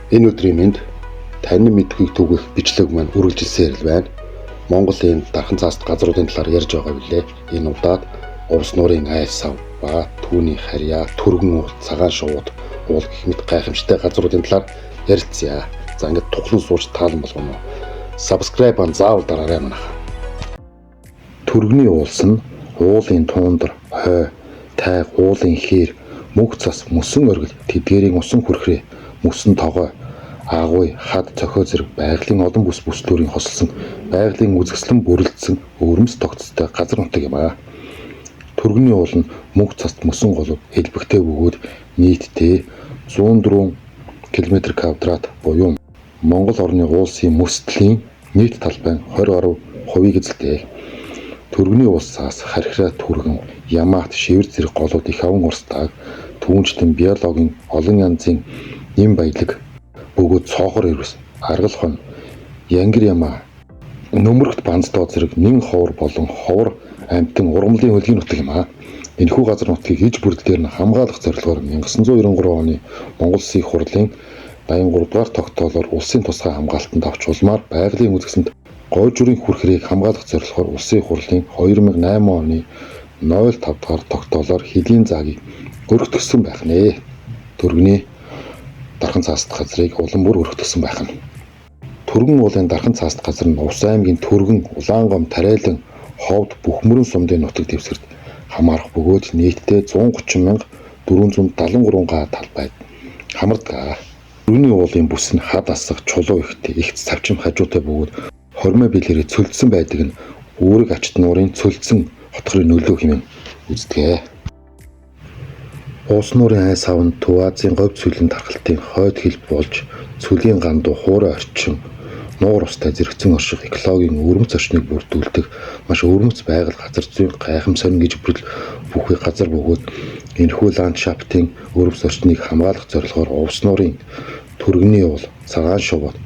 Энэ өдрийн мэнд таны мэдэхүйг түгэх бичлэг маань үргэлжилсээр л байна. Монголын дархан цааст газруудын талаар ярьж байгаа билээ. Энэ удаад Увс нуурын айл сав ба түүний харьяа, түргэн уул, цагаан шувууд, уул гэх мэт гайхамшигтай газруудын талаар ярилцъя. За ингээд тухлан сууж таалан болгоно. Subscribe ан заавал дараарай манайхаа. Түргэний уулс нь уулын тундра, хой, тайг, уулын хээр, мөнх цас, мөсөн оргил, тэдгээрийн усан хүрхрээ, мөсөн тогой, агуй, хад, цохио зэрэг байгалийн олон бүс бүслүүрийн хосолсон байгалийн үзэсгэлэн бүрэлдсэн өвөрмөц тогтцтой газар нутаг юм аа. Түргэний уул нь мөнх цаст мөсөн голууд элбэгтэй бөгөөд нийтдээ 104 км квадрат буюу Монгол орны уулсын мөсдлийн нийт талбайн 20 гаруй хувийг эзэлдэг. Түргэний улсаас хархираа түргэн, ямаат, шивэр зэрэг голууд их аван урсдаг, түүнчлэн биологийн олон янзын нэм баялаг бөгөөд цоохор ирвэс, аргал хон, янгир ямаа, нөмөргт банздоо зэрэг нэн ховор болон ховор амьтан ургамлын хөлгийн нутаг юм аа. Энэхүү газар нутгийг иж бүрдлээр нь хамгаалах зорилгоор 1993 оны Монгол Улсын Их Хурлын 83 дугаар тогтоолоор улсын тусгай хамгаалтанд авч улмаар байгалийн үзэсгэлэнт гойжурын хүрхрээг хамгаалах зорилгоор Улсын Их Хурлын 2008 оны 05 дугаар тогтоолоор хилийн заагийг өргөтгөсөн байх нэ. Түргэний дархан цааст газрыг улам бүр өргөтгөсөн байх нь. Түргэн уулын дархан цааст газар нь Увс аймгийн Түргэн, Улаангом, Тариалан, Ховд, Бүхмөрөн сумдын нутаг дэвсгэрт хамаарах бөгөөд нийтдээ 130,473 га талбайд хамардаг. Түргэний уулын бүс нь хад асга, чулуу ихтэй, их цавчим хажуутай бөгөөд хормой билээрээ цөлдсөн байдаг нь үүрэг ачт нуурын цөлдсөн хотхорын нөлөө хэмээн үздэг. Уус нуурын ай сав нь Төв Азийн говь цүлийн тархалтын хойд хил болж цүлийн гандуу хуурай орчин нуур устай зэрэгцэн орших экологийн өвөрмөц орчныг бүрдүүлдэг маш өвөрмөц байгаль газар зүйн гайхам сонин гэж бүрэл бүхий газар бөгөөд энэхүү ландшафтын өвөрмөц орчныг хамгаалах зорилгоор Увс нуурын Түргэний уул, цагаан шувууд,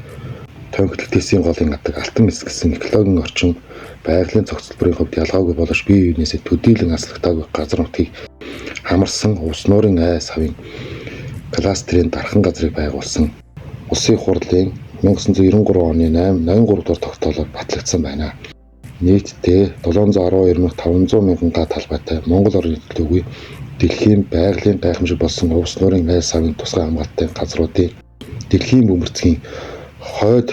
тонхилт тэсийн голын адаг, алтан эс гэсэн экологийн орчин байгалийн цогцлборын хувьд ялгаагүй боловч бие биенээсээ төдийлөн аслагтаагүй газар нутгийг хамарсан Увс нуурын ай савын кластерын дархан газрыг байгуулсан Улсын Их Хурлын 1993 оны 8 83 дугаар тогтоолоор батлагдсан байна. Нийтдээ 712,500 мянган га талбайтай Монгол орны төлөөгүй дэлхийн байгалийн гайхамшиг болсон Увс нуурын ай савын тусгай хамгаалттай газруудын дэлхийн бөмбөрцгийн хойд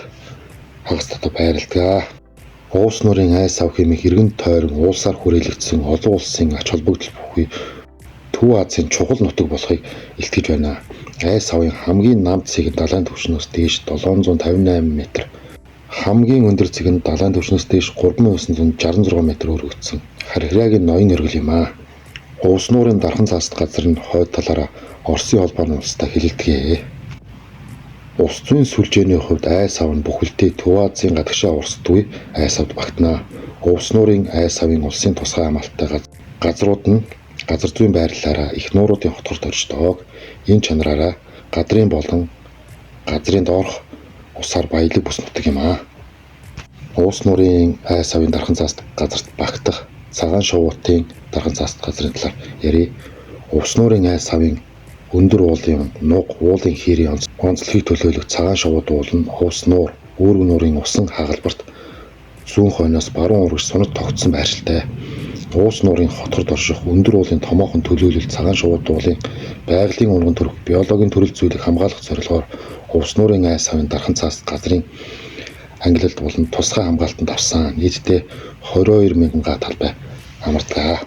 хагас дотор байрладаг. Увс нуурын ай сав хэмээх эргэн тойрон уулсаар хүрээлэгдсэн олон улсын ач холбогдол бүхий Төв Азийн чухал нутаг болохыг илтгэж байна. Ай савын хамгийн нам цэг нь далайн түвшнөөс дээш 758 м, хамгийн өндөр цэг нь далайн түвшнөөс дээш 3966 м өргөгдсөн. Хархираагийн ноён оргил юм аа. Увс нуурын дархан цааст газар нь хойд талаараа Оросын холбооны улстай хилэлдэг. Улс зүйн сүлжээний хувьд ай сав нь бүхэлдээ Төв Азийн гадагшаа урсдаггүй ай савд багтана. Увс нуурын ай савын улсын тусгай хамгаалттай газрууд нь газар зүйн байрлалаараа их нууруудын хотхорт орждог. Энэ чанараараа гадрын болон газрын доорх усаар баялаг бүс нутаг юм аа. Увс нуурын ай савын дархан цааст газарт багтах цагаан шувуутын дархан цааст газрын талаар ярья. Увс нуурын ай савын өндөр уулын нуг, уулын хээрийн онцлогийг төлөөлөх цагаан шувууд уул нь Увс нуур, Үүрэг нуурын усан хагалбарт зүүн хойноос баруун урагш сунад тогтсон байршилтай. Уус нуурын хотхорд орших өндөр уулын томоохон төлөөлөл цагаан шувууд уулын байгалийн унган төрөх биологийн төрөл зүйлийг хамгаалах зорилгоор Увс нуурын ай савын дархан цаас газрын ангилалд болон тусгай хамгаалтанд авсан. Нийтдээ 22 мянган га талбай хамардаг.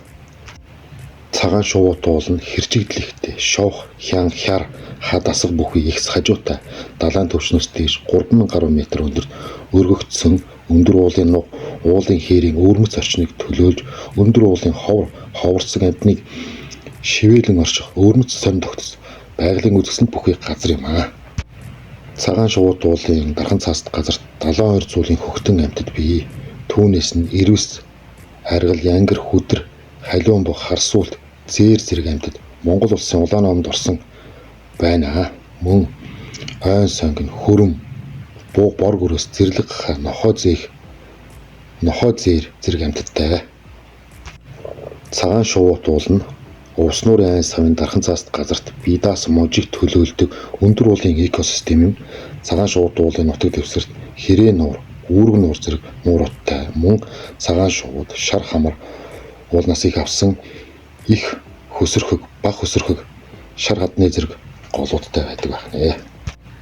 Цагаан шувууд уул нь хэрчигдэл ихтэй, шовх, хян, хяр, хад асга бүхий ихс хажуутай далайн түвшнөөс дээш 3000 гаруй метр өндөрт өргөгдсөн өндөр уулын нуг, уулын хээрийн өвөрмөц орчныг төлөөлж өндөр уулын ховор, ховорцог амьтныг шивээлэн орших өвөрмөц сонин тогтц байгалийн үзэсгэлэнт бүхий газар юм аа. Цагаан шувууд уулын дархан цааст газарт 72 зүйлийн хөхтөн амьтад бий. Түүнээс нь ирвэс, аргал, янгир, хүдэр, халиун бох, харсуулт, зээр зэрэг амьтад Монгол улсын улаан номонд орсон байна. Мөн ойн сонгино, хөрөм, бууг бор гөрөөс зэрлэг гахай, нохой зээх, нохой зээр зэрэг амьтадтай. Цагаан шувуут уул нь Увс нуурын айн савын дархан цааст газарт бие даасан мужийг төлөөлдөг өндөр уулын экосистем юм. Цагаан шувууд уулын нутаг дэвсгэрт Хэрээ нуур, Үүрэг нуур зэрэг нууруудтай мөн цагаан шувууд, шар хамар уулнаас их авсан их хөсөрхөг, бага хөсөрхөг, шар хадны зэрэг голуудтай байдаг байх нэ.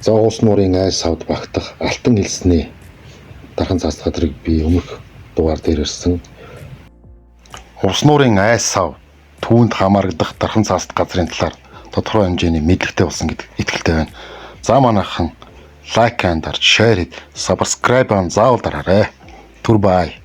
За, Увс нуурын айл савд багтах Алтан элсний дархан цааст газрыг би өмнөх дугаар дээр ирсэн. Увс нуурын айл сав, түүнд хамаарагдах дархан цааст газрын талаар тодорхой хэмжээний мэдлэгтэй болсон гэдэг итгэлтэй байна. За, манайхан, like and share, subscribe заавал дараарай. Түр бай.